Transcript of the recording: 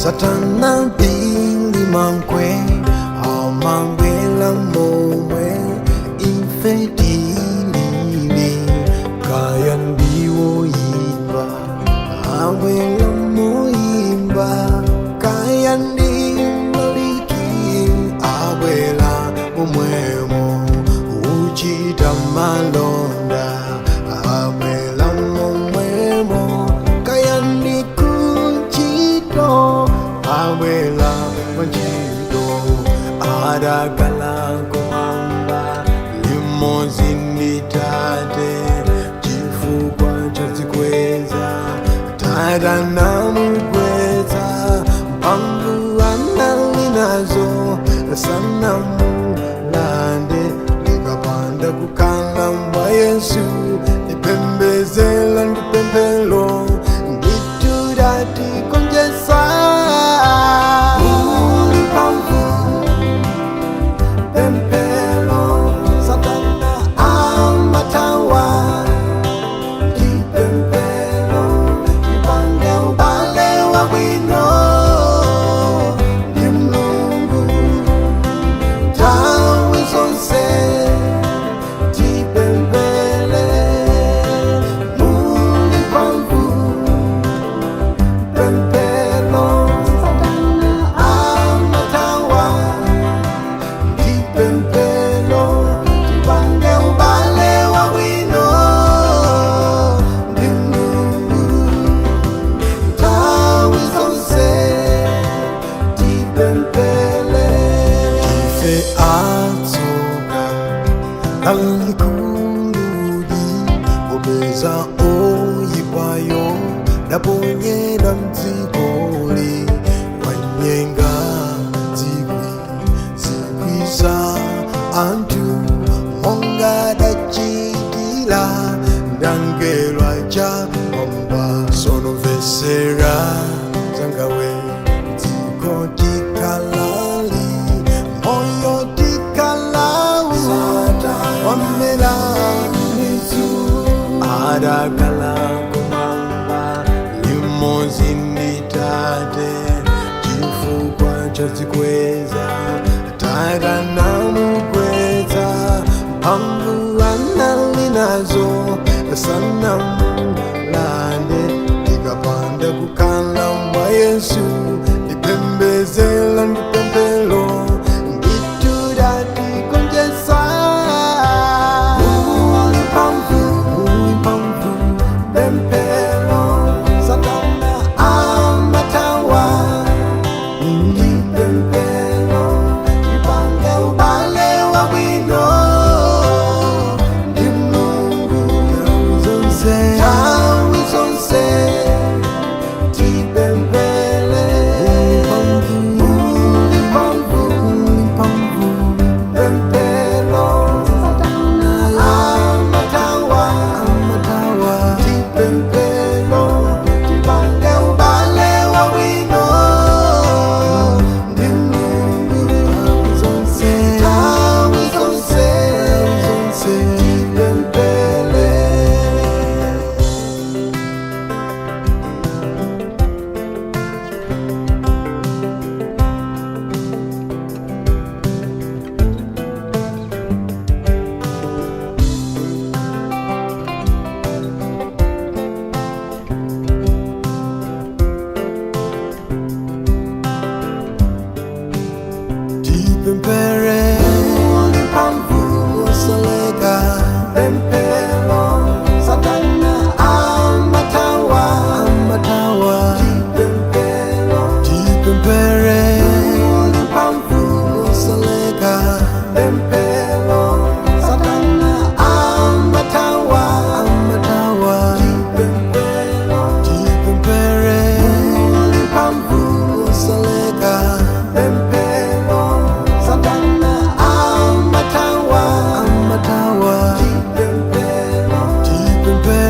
Satana pili mankwe amangwela momwe ife tilili kaya ndiwoimba awela moimba kaya ndimaliki awela momwemo uchita malonda awela momwemo kaya ndikuchito awela machito adakala kumamba limodzi ndi tate chifukwa chazikweza tata namukweza mphamvu anali nazo sanamulande ndikapanda kukhala mwa Yesu ndipembezela ndipemphelo nditudatikonjesa ulipamvu pemphelo satana amatawa ndipemphelo tipange ubale wabwino ndi Mulungu nthawi zonse tipemphere muli mphamvu pemphelo satana amatawa ndipemphelo tipange ubale wabwino ndi Mulungu nthawi zonse tipemphere ife atsoka lalikuludi popeza oyipayo naponyera mdzikoli wanyenga zikwi zikwi za anthu monga dachitira ndangelo aja mwamba sonomvesera zangawe dziko tikalali moyo tikalawu wamela mizu adakala kumamba limodzi ndi tate chifukwa chazikweza tata namukweza mphamvu anali nazo sanamulande ndikapanda kukhala mwa Yesu ndipembezela ndipemphelo nditudatikonjesa ulipamvu ulipamvu pemphelo satana amatawa ndipemphelo tipange ubale wabwino ndi Mulungu nthawi zonse tipemphere ulipamvu ulipamvu pemphelo satana amatawa amatawa ndipemphelo tipange ubale wabwino ndi Mulungu nthawi zonse zonse tipemphere. Tipemphere ulipamvu usaleka pemphelo satana amatawa amatawa tipemphelo tipemphere ulipamvu usaleka pemphelo satana amatawa amatawa tipemphelo tipemphere ulipamvu usaleka pemphelo satana amatawa amatawa tipemphelo tipemphere.